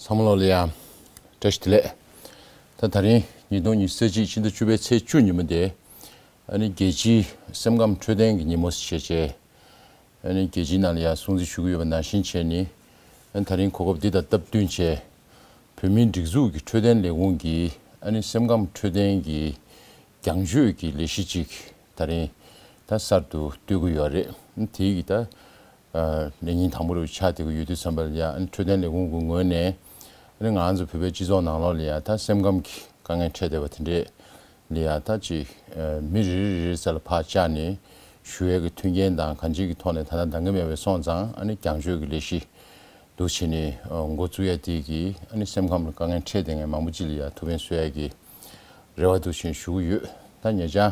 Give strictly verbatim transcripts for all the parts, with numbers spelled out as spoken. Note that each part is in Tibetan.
ཚང་མ་ལོག་ལ་ཡང་བཀྲ་ཤིས་བདེ་ལེགས། ད་ད་རིང་ཉིས་སྟོང་ཉི་ཤུ་རྩ་གཅིག་ཕྱི་ཟླ་བཅུ་པའི་ཚེས་བཅུ་ཉིན་མོ་དེ། ཨ་ནི་རྒྱལ་སྤྱིའི་སེམས་ཁམས་འཕྲོད་བསྟེན་གྱི་ཉིན་མོ་ཞེས་བྱས། ཨ་ནི་རྒྱལ་སྤྱིའི་ནང་ལ་ཡང་སྲུང་བརྩི་ཞུ་གི་ཡོད་པ་ནང་བཞིན་བྱས་ནི། ཨ་ནི་ད་རིང་གོ་སྐབས་འདི་དང་སྟབས་བསྟུན་བྱས། བོད་མིའི་སྒྲིག་འཛུགས་ཀྱི་འཕྲོད་བསྟེན་ལས་ཁུངས་ཀྱིས་ཨ་ནི་སེམས་ཁམས་འཕྲོད་བསྟེན་གྱི་རྒྱང་སྐྱོད་ཀྱི་ལས་གཞི་ཅིག་ད་རིང་ད་གསར་དུ་གཏོད་ཀྱི་ཡོད་རེད། དེའི་གི་ད་ལས་ཉིན་དང་པོ་རུ་ཆགས་བསྡད་ཀྱི་ཡོད་དུས་ཙམ་པ་ལ་ཡང་འཕྲོད་བསྟེན་ལས་ཁུངས་ཀྱི་ངོས་ནས་ང་ཚོ་བོད་པའི་སྤྱི་ཚོགས་ནང་ལོགས་ལ་ཡང་ད་སེམས་ཁམས་ཀྱི་དཀའ་ངལ་འཕྲད་བསྡད་པ་དེ་འདྲས་ལ་ཡང་ད་ཅིག་མི་རེ་རེ་རེ་རེ་ས་ལ་ཕར་བཅར་ནས་ཞུ་ཡས་ཀྱི་མཐུན་རྐྱེན་དང་གང་ཅིའི་གི་ཐོག་ནས་ད་ལྟ་འདང་གི་མེད་པའི་སོང་ཙང་ཨ་ནི་རྒྱང་སྐྱོད་ཀྱི་ལས་གཞི་འདུག་བྱས་ནས་འགོ་བཙུགས་ཡ་དེ་གིས་ཨ་ནི་སེམས་ཁམས་ལ་དཀའ་ངལ་འཕྲད་བསྡད་མཁན་མང་པོ་ཅིག་ལ་ཡང་ཐུགས་ཕན་གསོས་ཡ་གི་རེ་བ་འདུག་བྱས་ཞུ་གི་ཡོད། ད་ཉེ་ཆར་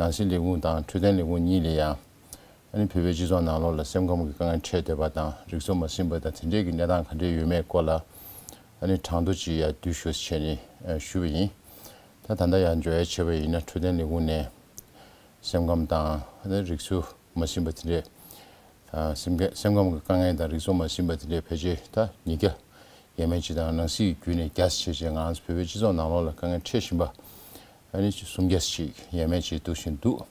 ནང་སྲིད་ལས་ཁུངས་དང་འཕྲོད་བསྟེན་ལས་ཁུངས་གཉིས་ལ་ཡང་ཨ་ནི་བོད་པའི་སྤྱི་ཚོགས་ནང་ལོགས་ལ་སེམས་ཁམས་ཀྱི་དཀའ་ངལ་འཕྲད་བསྡད་པ་དང་རིག་གསོ་མ་ཟིན་པ་དང་དེ་འདྲས་ཀྱི་གནས་སྟངས་ག་འདྲས་ཡོད་མེད་སྐོར་ལ་ཨ་ནི་གྲངས་ཐོ་ཅིག་ཡང་བསྡུས་ཞུ་བྱས་ནས་ཞུས་པ་ཡིན། ད་ད་ལྟ་ཡང་འཇོག་ཡ་བྱས་པ་ཡིན་ན་འཕྲོད་བསྟེན་ལས་ཁུངས་ནས་སེམས་ཁམས་དང་ཨ་ནི་རིག་གསོ་མ་ཟིན་པ་དེ་འདྲས། ཨ། སེམས་ཁ་སེམས་ཁམས་ཀྱི་དཀའ་ངལ་དང་རིག་གསོ་མ་ཟིན་པ་དེ་འདྲའི་ཕལ་ཆེར་ད་ཉིས་བརྒྱ་ཡས་མས་ཅིག་དང་ནང་སྲིད་བརྒྱུད་ནས་བརྒྱ་ཟེར་བྱས་ང་ཚོ་བོད་པའི་སྤྱི་ཚོགས་ནང་ལོགས་ལ་དཀའ་ངལ་འཕྲད་བཞིན་པ་ཨ་ནི་སུམ་བརྒྱ་ཅིག་ཡས་མས་ཅིག་འདུག་བཞིན་འདུག་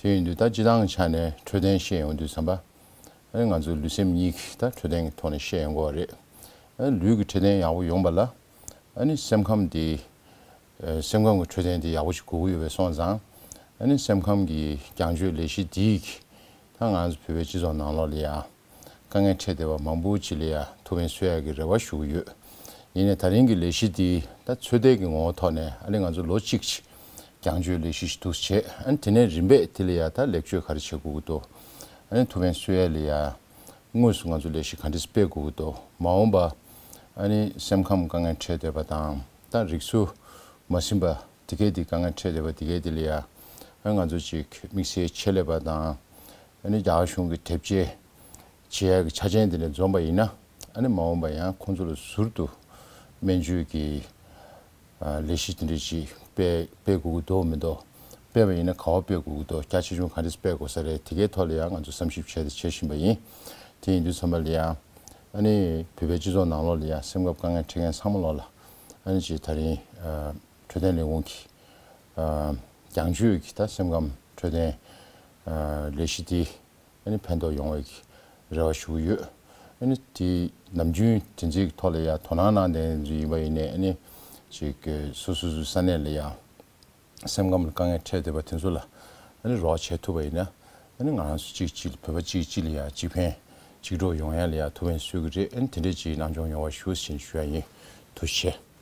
དེ་ཡིན་དུས་ད་སྤྱི་བཏང་གི་ཆ་ནས་འཕྲོད་བསྟེན་བཤད་ཡོང་དུས་ཙམ་པ་ཨ་ནི་ང་ཚོ་ལུས་སེམས་གཉིས་ཀྱི་ད་འཕྲོད་བསྟེན་གྱི་ཐོག་ནས་བཤད་ཡོང་དགོས་པ་རེད། ཨ་ནི་ལུས་ཀྱི་འཕྲོད་བསྟེན་ཡག་པོ་ཡོང་པ་ལ་ཨ་ནི་སེམས་ཁམས་དེ། ཨ། སེམས་ཁམས་ཀྱི་འཕྲོད་བསྟེན་དེ་ཡག་པོ་ཞིག་དགོས་ཀྱི་ཡོད་པའི་སོང་ཙང་། ཨ་ནི་སེམས་ཁམས་ཀྱི་རྒྱང་སྐྱོད་ལས་གཞི་འདིས་ད་ང་ཚོ་བོད་པའི་སྤྱི་ཚོགས་ནང་ལོགས་ལ་ཡང་དཀའ་ངལ་འཕྲད་བསྡད་པ་མང་པོ་ཅིག་ལ་ཡང་ཐུགས་ཕན་གསོས་ཡག་གི་རེ་བ་ཞུ་གི་ཡོད། ཡིན་ནའི་ད་རིང་གི་ལས་གཞི་འདི་ད་ཚོད་ལྟའི་གི་ངོ་བོ་ཐོག་ནས་ཨ་ནི་ང་ཚོ་ལོ་གཅིག་ཅིག་རྒྱང་སྐྱོད་ལས་གཞི་ཞིག་འདུག་བྱས། ཨ་ནི་དེ་ནས་རིམ་པས་དེ་ལ་ཡང་ད་ལེགས་བཅོས་ག་རེ་བྱེད་དགོས་ཀྱི་འདུག་ཨ་ནི་ཐུགས་ཕན་གསོས་ཡག་ལ་ཡང་དངོས་སུ་ང་ཚོ་ལས་གཞི་ག་འདྲས་སྤེལ་དགོས་ཀྱི་འདུག་མ་འོངས་པ་ཨ་ནི་སེམས་ཁམས་དཀའ་ངལ་འཕྲད་བསྡད་པ་དང་། ད་རིགས་སུ་མ་ཟིན་པ་དེ་གས་དེ་དཀའ་ངལ་འཕྲད་བསྡད་པ་དེ་གས་དེ་ལ་ཡ། ཨ་ང་ཚོ་ཅིག་དམིགས་བསལ་ཆེད་ལས་པ་དང་། ཨ་ནི་རྒྱ་གར་གཞུང་གི་དེབ་སྐྱེལ་བྱེད་ཡག་གི་ཆ་རྐྱེན་དེ་ནས་འཛོམས་པ་ཡིན་ན། ཨ་ནི་མ་འོངས་པ་ཡང་ཁོང་ཚོ་ལ་ཟུར་དུ་སྨན་བཅོས་ཀྱི་ཨ་ལས་གཞི་དེ་འདྲ་ཅིག་སྤེལ་སྤེལ་དགོས་ཀྱི་འདུག་མི་འདུག་སྤེལ་བ་ཡིན་ན་ག་པར་སྤེལ་དགོས་ཀྱི་འདུག་རྒྱ་ཆེ་ཆུང་ག་འདྲ་སྤེལ་དགོས་ས་རེད། དེ་གའི་ཐོག་ལ་ཡང་ང་ཚོ་བསམ་ཞིབ་བྱས་ཏེ་བྱེད་བཞིན་པ་ཡིན། དེ་ཡིན་དུས་ཙམ་པ་ལ་ཡང་ཨ་ནི་བོད་པའི་སྤྱི་ཚོགས་ནང་ལོགས་ལ་ཡང་སེམས་ཁམས་དཀའ་ངལ་འཕྲད་མཁན་ཚང་མ་ལོགས་ལ་ཨ་ནི་ཅིག་ད་རིང་ཨ་འཕྲོད་བསྟེན་ལས་ཁུངས་ཀྱི་ཨ་རྒྱང་སྐྱོད་ཀྱི་ད་སེམས་ཁམས་འཕྲོད་བསྟེན་ཨ་ལས་གཞི་དེ་ཨ་ནི་ཕན་ཐོགས་ཡོང་བའི་རེ་བ་ཞུ་གི་ཡོད། ཨ་ནི་དེ་ནམ་རྒྱུན་དེ་ཚོའི་ཐོག་ལ་ཡང་དོ་སྣང་གནང་མཁན་ཚོ་ཡིན་པ་ཡིན་ནའི་ཨ་ནི་ཅིག་སོ་སོ་སོའི་ས་གནས་ལ་ཡང་སེམས་ཁམས་ལ་དཀའ་ངལ་འཕྲད་བསྡད་པ་དེ་ཚོ་ལ་ཨ་ནི་རོགས་བྱེད་ཐུབ་པ་ཡིན་ན། ཨ་ནི་ང་རང་ཚོ་གཅིག་གཅིག་བོད་པ་གཅིག་གཅིག་ལ་ཡང་གཅིག་ཕན་གཅིག་གྲོགས་ཡོང་ཡ་ལ་ཡང་ཐུགས་ཕན་གསོས་ཀྱི་རེད། ཨ་ནི་དེ་འདྲས་ཅིག་གནང་སྐྱོང་ཡོང་བ་ཞུ་ཞེས་ཞུ་ཡ་ཡིན། ཐུགས་རྗེ་ཆེ།